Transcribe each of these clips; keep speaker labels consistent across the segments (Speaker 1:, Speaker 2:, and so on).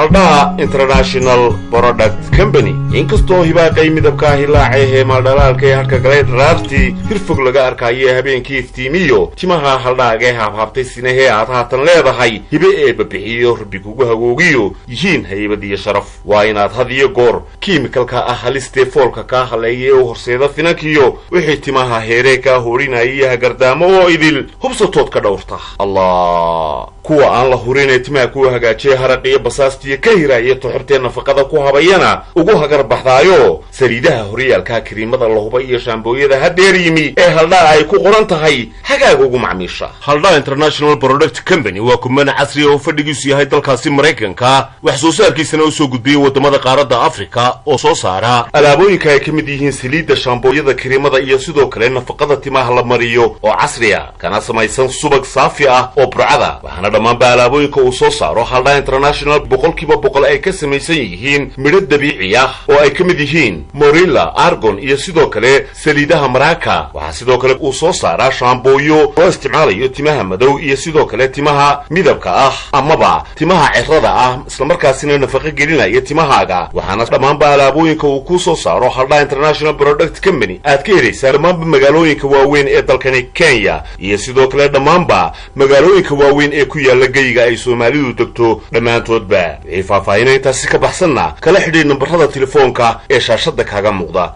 Speaker 1: Haldhaa International Product Company. Inkastoo hibaaqay midabkaa hilaacee heemaaldhalaalka ee harka galay dharaartii hirfog laga arkaayo habeenkii iftiimiyo timaha haldhaagee haabhaabtay sinahee aad haatan leedahay hibe eebba bixiyo rabbi kugu hagoogiyo yihiin haybad iyo sharaf, waa inaad had iyo goor kiimikalka ah halistee foolka kaa haleeya ee u horseeda finankiyo wixii timaha heeree kaa horinaya iyo hagardaamo oo idil hubsatood ka dhowrta. Allah, kuwa aan la hurin ee timaha kuwa hagaajiya haraq iyo basaastiyo ka hiraya toxobtee nafaqada ku habayana ugu hagar baxdaayo saliidaha horyaalka, kariimada la hubay iyo shaambooyada hadeer yimi ee Haldhaa ay ku qoran tahay hagaaga ugu macmiisha. Haldhaa International Product Company waa kumbani casriya oo fadhigiisu yahay dalkaasi Maraykanka, wax soo saarkiisana u soo gudbiyey waddamada qaaradda Afrika, oo soo saara alaabooyinka ay ka mid yihiin saliidda, shaambooyada, kariimada iyo sidoo kale nafaqada timaha la mariyo oo casriya, kana samaysan subag saafi ah oo burcada. Waxaana dhammaanba alaabooyinka uu soo saaro Haldhaa International 100% ay ka samaysan yihiin midho dabiici ah oo ay ka mid yihiin morilla, argon iyo sidoo kale saliidaha maraka. Waxaa sidoo kale uu soo saaraa shaambooyo loo isticmaalayo timaha madow iyo sidoo kale timaha midabka ah amaba timaha cirada ah, islamarkaasina nafaqo gelinaya timahaaga. Waxaana dhammaanba alaabooyinka uu ku soo saaro Haldhaa International Product Company aad ka helaysaa dhammaanba magaalooyinka waaweyn ee dalkani Kenya iyo sidoo kale dhammaanba magaalooyinka waaweyn ee ku yaala geyiga ay Soomaalidu degto dhammaantoodba. Wixii faahfaahinay intaasi ka baxsanna kala xidhiid nambarada telefoonka ee shaashadda kaaga muuqda.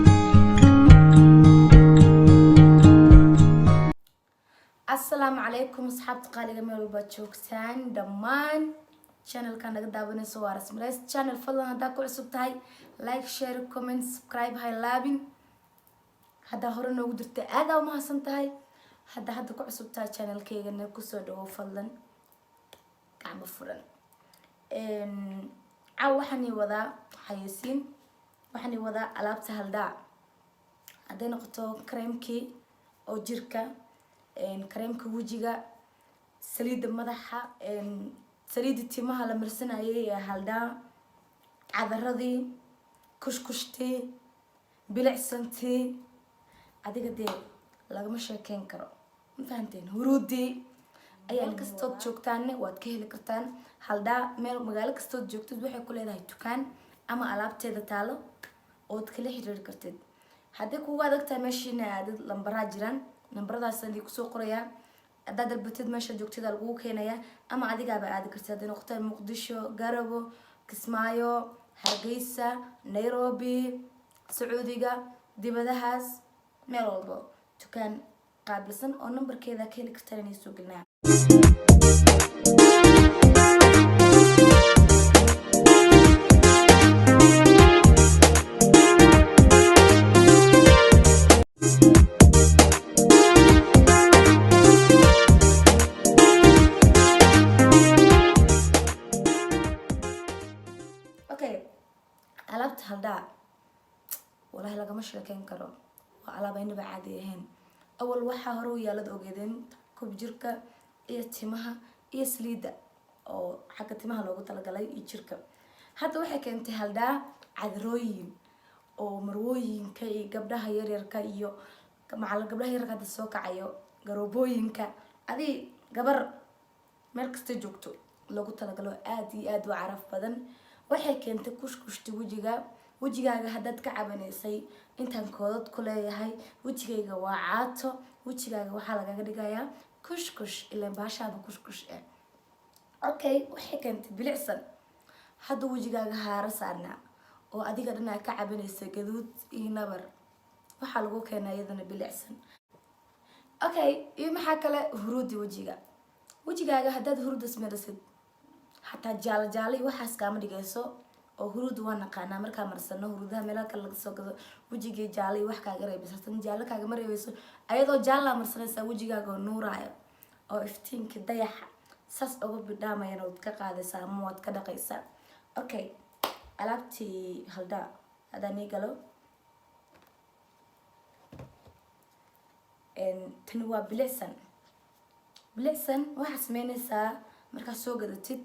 Speaker 2: Asalaamu calaykum asxaabta qaaliga, meel walbaad joogtaan, dhammaan channelka naga daawanayso waa Rasmilays Channel. Fadlan haddaa ku cusub tahay, like, share, comment, subscribe ha ilaabin. Haddaa hore noogu jirta, aadaa umahadsan tahay. Haddaa hadda ku cusub tahay channelkeygana, kusoo dhawo fadlan, gacmo furan. Caawa waxaan ii wadaa xayeysiin, waxaan ii wadaa alaabta Haldhaa, hadday noqoto kareemkii oo jirka, kareemka wejiga, saliidda madaxa, saliidda timaha la marsanayay ee Haldhaa, cadaradii, kushkushtii, bilicsantii, adiga dee lagama sheekeyn karo, ma fahanteen? Huruudii ayaa meel kastood joogtaanne waad ka heli kartaan Haldhaa. Meel magaalo kastood joogtid waxay ku leedahay dukaan ama alaabteeda taalo ood kala xiriiri kartid. Haddii kugu adagtahay meeshiina aadad, lambaraa jiraan, nambaradaas idin kusoo qorayaa. Haddaad dalbatid, meesha joogtida lagugu keenayaa ama adigaaba aadi kartid. Hadday noqoto Muqdisho, Garabo, Kismaayo, Hargeysa, Nairobi, Sacuudiga, dibadahaas, meel walbo dukaan qaabilsan oo nambarkeeda ka heli kartaan inay soo gelinaa. Okay, alaabta Haldhaa walahi lagama sheekeyn karo, waa alaab aynaba caadi ahayn. Awal waxaa hore u yaalad ogeedeen kub jirka iyo timaha iyo saliidda oo xagga timaha loogu talagalay iyo jirka. Hadda waxay keentay Haldhaa cadarooyin oo marwooyinka iyo gabdhaha yaryarka iyo macal gabdhaha yaryarka hadda soo kacayo, garoobooyinka, adi gabar meel kasta joogto loogu talagalo, aada iyo aada u caraf badan. Waxay keentay kushkushta wejiga. Wejigaaga haddaad ka cabanaysay intaan koodad ku leeyahay, wejigayga waa caato, wejigaaga waxaa lagaga dhigayaa kushkush, ilaan baashaaba kushkush ah. Okay, waxay keentay bilicsan. Hadda wejigaaga haaro saarnaa oo adiga dhanaa ka cabanaysa gaduud iyo nabar, waxaa lagu keenaa iyadana bilicsan. Okay, iyo maxaa kale? Huruudi wejiga. Wejigaaga haddaad huruudas marisid, xataa jaalo jaalo iyo waxaas kaama dhigayso. Oo huruud waa naqaanaa, markaa marsano huruudaha meelaha kale laga soo gado, wejigii jaalo iyo wax kaaga reebaysa. Tan jaalo kaagama reebayso, ayadoo jaallaa marsanaysaa, wejigaaga oo nuuraayo oo iftiinka dayaxa saas uga bidhaamayana waad ka qaadaysaa ama waad ka dhaqaysaa. Okay, alaabtii Haldhaa haddaan ii galo, tani waa bilicsan. Bilicsan waxaad sameynaysaa markaad soo gadatid,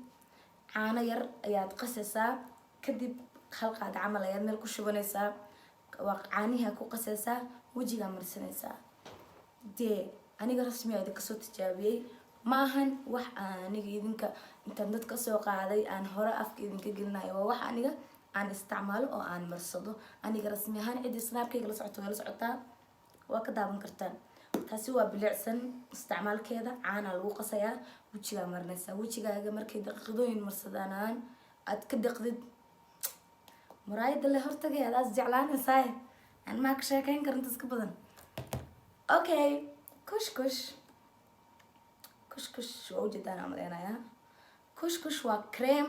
Speaker 2: caano yar ayaad qasaysaa, kadib hal qaad camal ayaad meel ku shubanaysaa, waa caanihi ku qasaysaa, wejigaa marsanaysaa. Dee aniga rasmi aa idinka soo tijaabiyey. Ma ahan wax aniga idinka intaan dad kasoo qaaday aan hore afka idinka gelinayo. Waa wax aniga aan isticmaalo oo aan marsado aniga rasmi ahaan. Ciddii Snapkayga la socoto way la socotaa, waa ka daawan kartaan. Taasi waa bilicsan. Isticmaalkeeda caanaa lagu qasayaa, wejigaa marinaysaa. Wejigaaga markay daqiiqadooyin marsadaan aad ka dhaqdid, muraayada le hortagay adaas jeclaanaysaa. Aan maa ka sheekeyn karinta iska badan. Okay, Kush Kush, Kush Kush waa ujeedaan aan maleynayaa. Kush Kush waa cream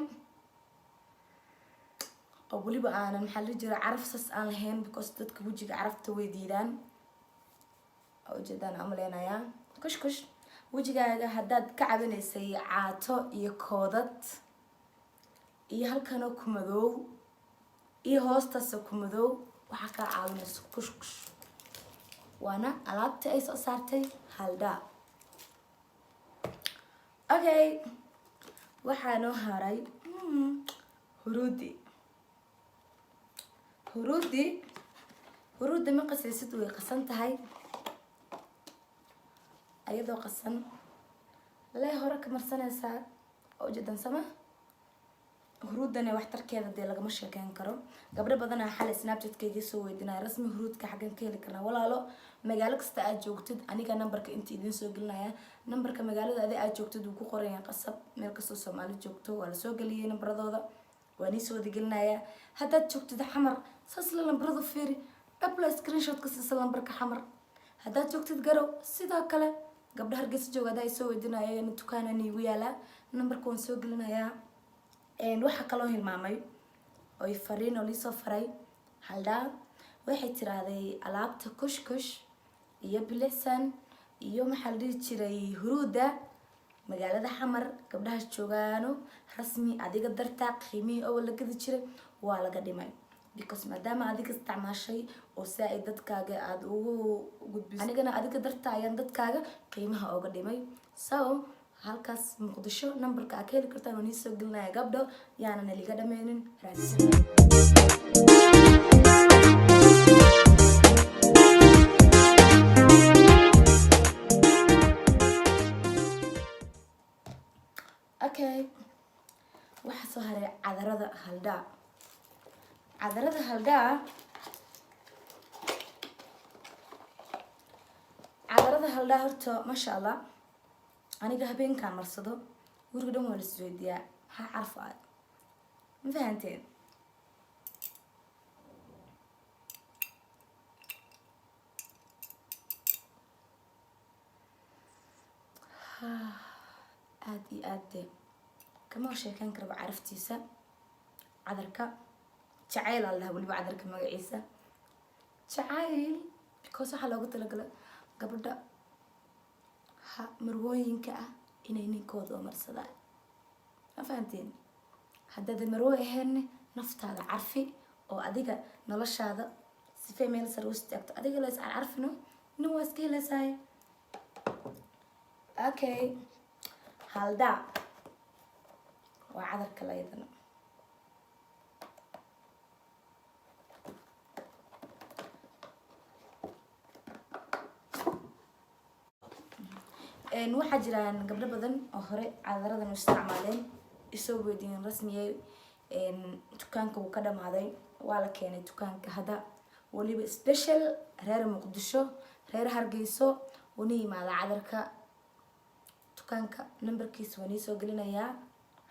Speaker 2: oo weliba aanan, maxaa la jira, caraf sas aan lahayn, because dadka wejiga carafta way diidaan. Waa ujeedaan aan maleynayaa. Kush Kush wejigaaga haddaad ka cabinaysay caato iyo koodad iyo halkanoo ku madoow iyo hoostaasoo ku madoow, waxaa kaa caawinaysa Kush Kush, waana alaabta ay soo saartay Haldhaa. Okay, waxaa noo haray huruudi. Huruudi, huruudda ma qasaysid, way qasan tahay. Ayadoo qasan lee hore ka marsanaysaa oo ujeedan sama. Huruuddana waxtarkeeda dee lagama sheekeyn karo. Gabdho badanaa xalay Snapchatkayga soo weydinaya, "Rasmi, huruudka xaggan ka heli karnaa?" Walaalo, magaalo kasta aad joogtid, aniga nambarka inta idiin soo gelinaya. Nambarka magaalada adi aad joogtid wuu ku qoran yahay. Qasab meel kastoo Soomaali joogto waa lasoo geliyay nambaradooda, waa nii soo wada gelinaya. Haddaad joogtid Xamar, saas la lambarada fiiri, dhabla screenshot ka siisa lambarka Xamar. Haddaad joogtid Garow, sidoo kale. Gabdha Hargeysa jooga haddaa ay soo weydinayeen, dukaanani igu yaalaa, nambarka waan soo gelinayaa. Waxaa kaloo hilmaamay oy fariin oo liisoo faray Haldhaa. Waxay tiraahday alaabta Kush Kush iyo Bilicsan iyo, maxaa la dhihi jiray, huruuda, magaalada Xamar gabdhahaas joogaano, Rasmi adiga dartaa qiimihii oo la gadi jiray waa laga dhimay, because maadaama adiga isticmaashay oo saa-id dadkaaga aada ugu gudbisay, anigana adiga darta ayaan dadkaaga qiimaha ooga dhimay. So halkaas Muqdisho numberka aa ka heli kartaan oo nii soo gelinaya. Gabdho, yaana naliga dhameynin raadsan. Okay, waxaa soo haray cadarada Haldhaa. Cadarada Haldhaa, cadarada Haldhaa horta, maasha Allah, aniga habeenkaan marsado guriga dhan waa la isweydiiyaa, maxaa carf ah? Ma fahanteen? Aada iyo aad de kama sheekeyn karaba caraftiisa. Cadarka Jacayl aa lahaa, weliba cadarka magaciisa Jacayl, because waxaa loogu talagalay gabadha ha marwooyinka ah inay ninkooda oo marsadaan. Ma fahanteen? Haddaadan marwo ahayn, naftaada carfi oo adiga noloshaada sifay meel sare u istaagto. Adiga la is carcarfino, nin waa iska helaysaay. Okay, Haldhaa waa cadarka layadana. Waxaa jiraan gabdho badan oo hore cadaradan u isticmaaleen, isoo weydiiyeen, "Rasmiyey, dukaanka wuu ka dhamaaday?" Waa la keenay dukaanka hadda, waliba special reer Muqdisho, reer Hargeyso wana yimaada. Cadarka dukaanka numberkiisa waa nii soo gelinayaa,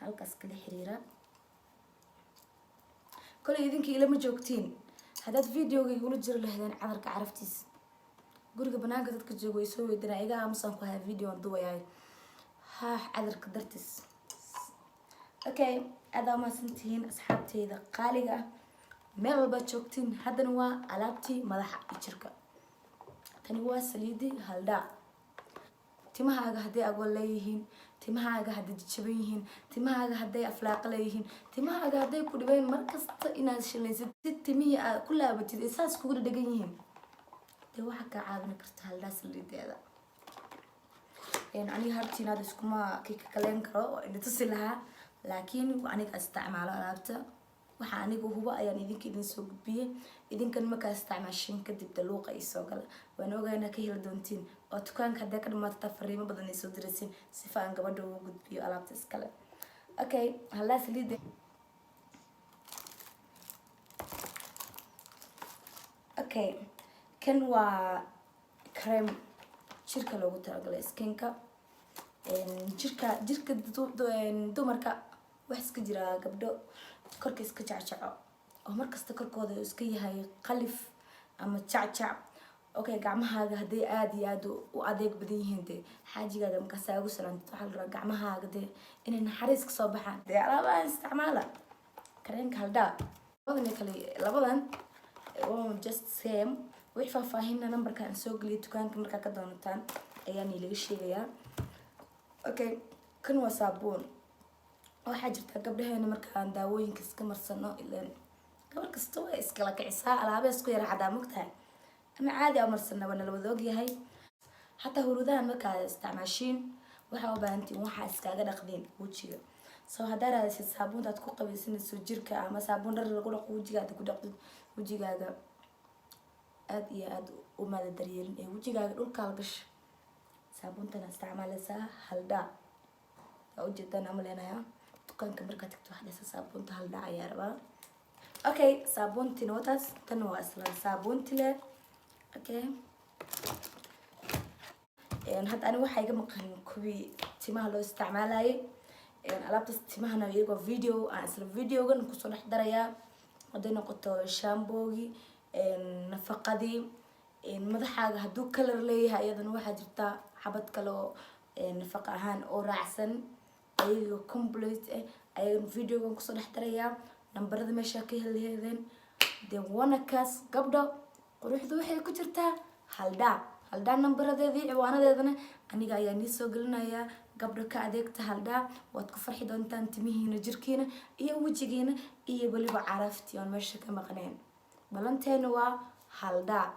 Speaker 2: halkaas kala xiriira. Kolay idinkii ilama joogtiin, haddaad videoga igula jiri lahaydeen, cadarka caraftiisa guriga banaanka dadka jooga way soo weydiinaa. Iga aamusaan ku hayaa, video aan duwayaay ha cadarka dartiis. Okay, aada umahadsantihiin asxaabteyda qaaliga ah meel walbaad joogtiin. Haddana waa alaabtii madaxa iyo jirka. Tani waa saliidi Haldhaa. Timahaaga hadday agool leeyihiin, timahaaga hadday jajaban yihiin, timahaaga hadday aflaaqo leeyihiin, timahaaga hadday ku dhibeen markasta inaad shilaysid si timihii aad ku laabatid ay saas kugu dhadhegan yihiin, dee waxaa kaa caawin karta Haldhaa saliideeda. Aniga hartiin aad iskuma kikaleen karo oo ina tusi lahaa, laakiin aniga isticmaalo alaabta. Waxa aniga hubo ayaan idinka idin soo gudbiyey. Idinkan markaa isticmaashiin kadib daluuqa isoo gala. Waan ogaa inaa ka heli doontiin oo dukaanka haddee ka dhamaatata fariimo badan ay soo diraysiin sifa aan gabadha ugu gudbiyo alaabta iskale. Okay, Haldhaa saliida. Okay, kan waa cream jirka loogu talagalay, skinka jirka dumarka. Wax iska jira gabdho korka iska jacjaco oo markasta korkooda iska yahay qalif ama jacjac. Okay, gacmahaaga hadday aada iyo aada u adeeg badan yihiin, dee xaajigaaga markaasaa ugu salaantid, waxaa la rabaa gacmahaaga dee inay naxariis kasoo baxaan. Dee alaabahan isticmaala, kareenka Haldhaa. Labadan kale, labadan waa just same. Wix faahfaahinna numberka aan soo geliyay dukaanka markaa ka doonataan ayaan ilaga sheegayaa. Okay, kan waa saabuun. Waxaa jirta gabdhaheena markaan daawooyinka iska marsano, ileen gabar kasta way iskala kicisaa, alaaba isku yara cadaa, mogtahay, ama caadi a marsanaba, nala wada ogyahay. Xataa huruudahan markaa isticmaashiin, waxaa u baahantiin waxaa iskaga dhaqdeen wejiga. So haddaa raadisid saabuunta aad ku qabaysanayso jirka ama saabuun dhar lagu dhaqo, wejigaada ku dhaqdid, wejigaaga aada iyo aada u maada daryeelin ee wejigaaga dhulkaa gasha. Saabuuntana isticmaalaysaa, Haldhaa waa ujeedaan amaleynayaa. Dukaanka markaa tagto waxaa dhahaysaa, "Saabuunta Haldhaa ayaa rabaa." Okay, saabuuntina wataas. Tan waa isla saabuunti le. Okay, hadda aniga waxaa iga maqan kuwii timaha loo isticmaalayay. Alaabtaas timahana iyagoo video aan isla videogan kusoo dhex darayaa. Hadday noqoto shamboogii, nafaqadii madaxaaga hadduu color leeyahay, iyadana waxaa jirta xabad kale oo nafaqa ahaan oo raacsan, ayaga complete ah, ayagan videogan kusoo dhex darayaa. Nambarada meeshaa ka heleedeen dee wanakaas. Gabdho, quruxdu waxay ku jirtaa Haldhaa. Haldhaa nambaradeedii, ciwaanadeedana aniga ayaa nii soo gelinayaa. Gabdho, ka adeegta Haldhaa, waad ku farxi doontaan timihiina, jirkiina iyo wejigiina iyo weliba caraftii oon meesha ka maqneen. Balanteena waa Haldhaa.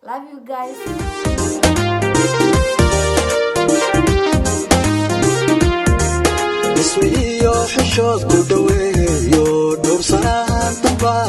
Speaker 2: Love you guys.
Speaker 3: Iswiyo xishood ku dhaweeyo, dhowrsanaan dambaa.